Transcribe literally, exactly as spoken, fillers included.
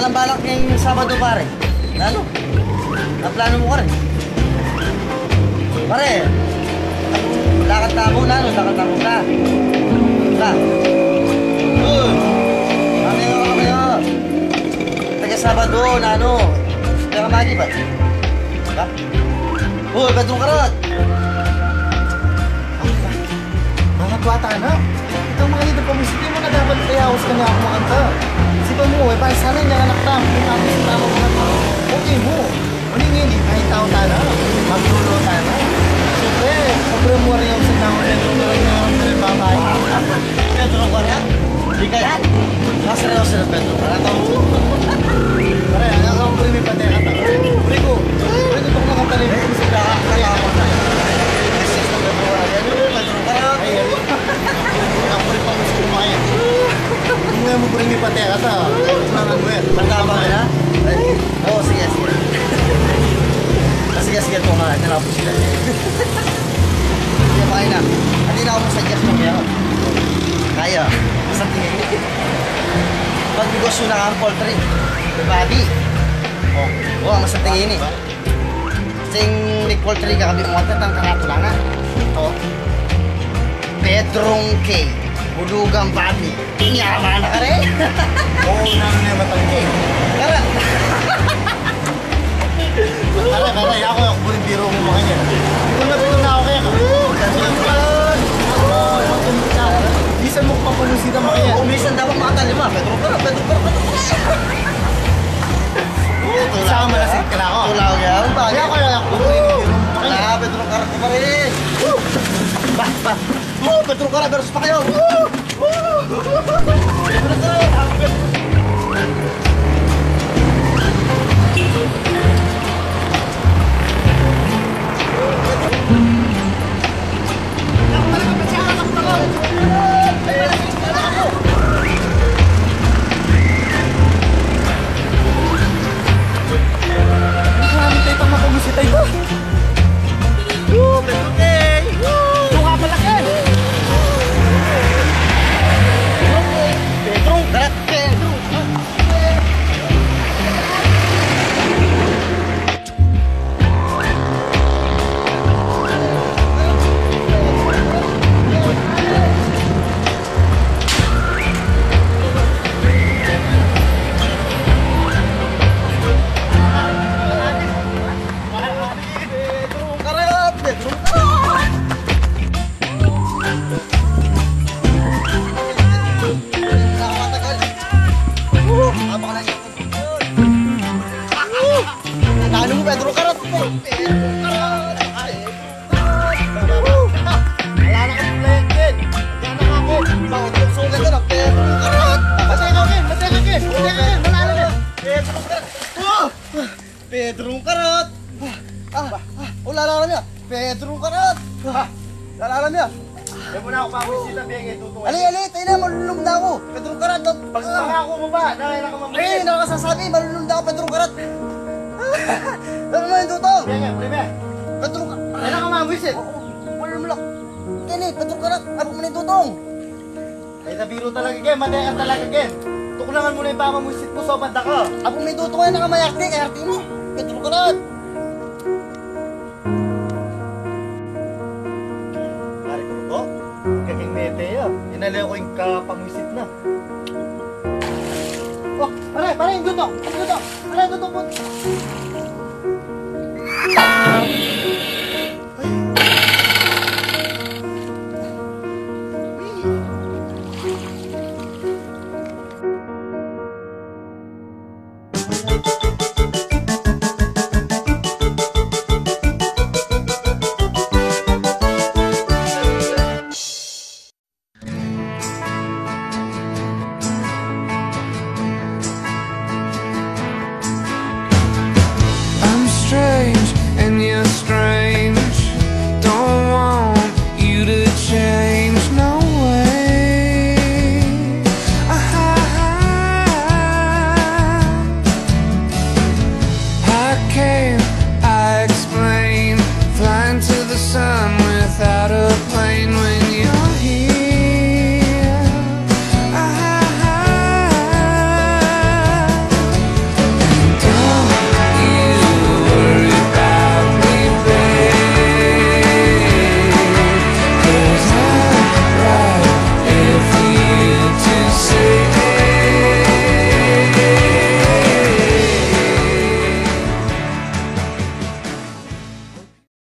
Ang balak ning Sabado, pare? Nanu? Ang plano mu, pare? Pare, lakad tamu, nanu? Lakad tamu ta. Ta. Uy! Ano kayu? Taga Sabado, nanu? Taga Magi ba? Ba? Uy, Pedro Karat! Manga tuwa tana. Itang manga lider pa mu, isipin mu na dapat kaya ako sa kanya ako makanta. Isipan mu, e, para sana niya anak ta, kung ako sa tama makanta. Okay mu. Uling ini, kahit tau tana, maglulu tana. Siyempre, sobrang mura yung sa tao, pero wala niya ang babae. Pedro Karat? Di kaya? Mas real sila Pedro Karat. Pare, ano ka, pre, mi patekata? Pre ku, pre ku, tuknang kanta rin. Ay, ay. Ang pre pa, mas kumain. Hindi nga mo, pre, mi patekata. Ano nga, pre? Ang tama na? Ay, oo, sige, sige. Ah, sige, sige, ito nga. Ito na po sila. Sige, pakain na. Hindi na ako sa gas mo kaya. Kaya. Basta tingin. Pag negosyo na ang poultry, babi. Oh, oh, ang masang tingin eh. Sing nag-poultry ka, kabi mo, at ang karatula na. Oh. Pedrong K. Bulugang babi. Yaman na ka rin. Oo, nanu na yung matangke. Tara. Tara, tara, ako, ako, buri biro mo makanya. Ito na, ito na ako kaya. Bisan mo pa pumusita makanya. O, minsan dapat makatalima. Pedro Karat, Pedro Karat, Pedro Karat. Sama na si Kalako. Tulaw yan. Kaya ko lang, ako, buri biro mo makanya. Ah, Pedro Karat pa rin. Ba, ba. Oh, Pedro Karat versus Pacquiao. Woo! Pedro K! Woo! Ito nga pala, Ken! Pedro! Pedro! Pedro! Pedro Karat! Pedro Karat! Nanu, Pedro Karat! Pedro Karat! Wala na kang play, Ken. Diyan na ka, Ken. Bakit yung sugat na, Pedro Karat? Patay ka, Ken. Patay ka, Ken. Patay ka, Ken. Malalim yan. Pedro Karat. Oh! Pedro Karat! Ah, ah, ah, oh, lalalam ya. Pedro Karat! Ah, lalalam ya. Diyan muna ako pamisita, biyang ito to. Ali, ali, tayo na, malulung na ako. Pedro Karat, ah. Pag pangako mo ba, dahil na ka mamusit. Eh, nakasasabi, malulung na ako, Pedro Karat. Ano mo yung tutong? Biyang, biyang. Pedro Karat. Dahil na ka mamusit. Oo, malulung lang. Kini, Pedro Karat, ano mo na yung tutong? Ay, nabiru talaga, Ken. Mateka talaga, Ken. Tuknangan mo na yung pamamusit mo sa banda ka. Apo, may tutungan na ka mayakti, kaya arti mo. Pedro Karat. Pare ko, Rugo. Kaging mete ya. Inaliw ko yung kapamusit na. Oh, pare, pare, yung dutong. Yung dutong. Pare, dutong po. I'm strange and you're